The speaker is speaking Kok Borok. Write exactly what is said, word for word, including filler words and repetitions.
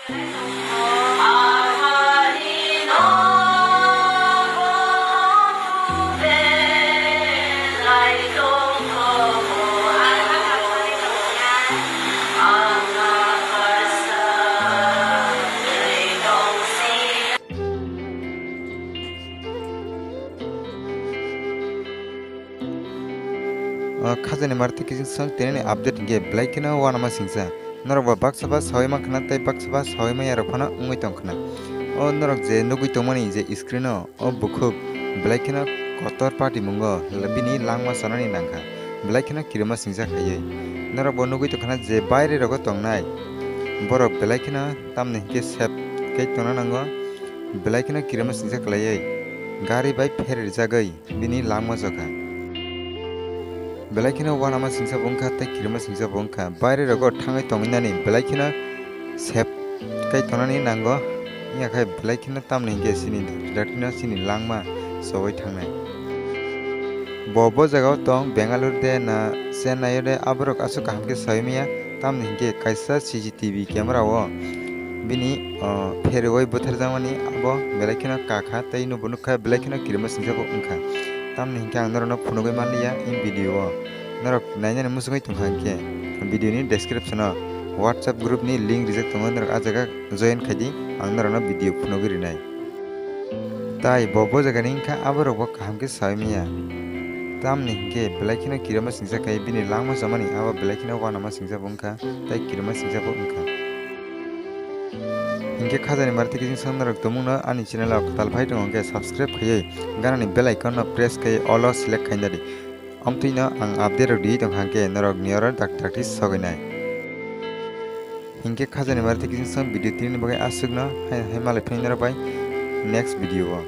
O khajani mari tei kiching song tenini update hinkhe belai kheno uanama singcha. Norok bo baksa ba sawi mankha na tei baksa ba sawi manya rok phano wngwi tongkha na. O norok je nugwi tongmani je screen o, o bukhuk belai kheno kotor party mungo bini langma chonani nangkha. Belai kheno kirima singcha khaiwi. Norok bo nugwi tongkha na je baire rogo tongnai borok belai kheno tamni hinkhe sep khe tongna nango. Belai kheno kirima singcha khwlaiwi gari bai pherijagwi bini langma jokha. Belai kheno uanama singcha bo wngkha tei kirima singcha bo wngkha. Baire rogo thangwi tongwi nani belai kheno sep kai tongnani nango. Wngya khai belai kheno tamni hinkhe chini dakti no chini langma chowui thangnai. Bo bo jagao tong Bengaluru de na Chennai o de aborok aswk kaham khe sawi manya tamni hinkhe kaisa C C T V camera o bini, o, pherwi butharjakmani abo belai kheno kakha tei no bo nukha belai kheno kirima singcha bo wngkha. Tamni hinkhe ang norokno phunugwi manliya in video o. Norok nainani muchungwi tongkha hinkhe video ni description o WhatsApp group ni link rijak tongo, norok ah jaga join khaidi, ang norokno video phunugwi rinai. Tai bo bo jagani wngkha aborok bo kaham khe sawi manya. Tamni hinkhe belai kheno kirima singcha khai bini langma chomani abo belai kheno uanama singcha bo wngkha tei kirima singcha bo wngkha. Hinkhe khajani mari tei kiching song norok tumungno ani channel o kwtal phai tongo hinkhe subscribe khaiwi ganani bell icon no press khai all o select khaina di. Amtwino ang update rok di tongkha hinkhe norok ni oro dakti dakti sogwi nai. Hinkhe khajani mari tei kiching song video tini bagwi aswkno hai hai malai phai norok bai next video o.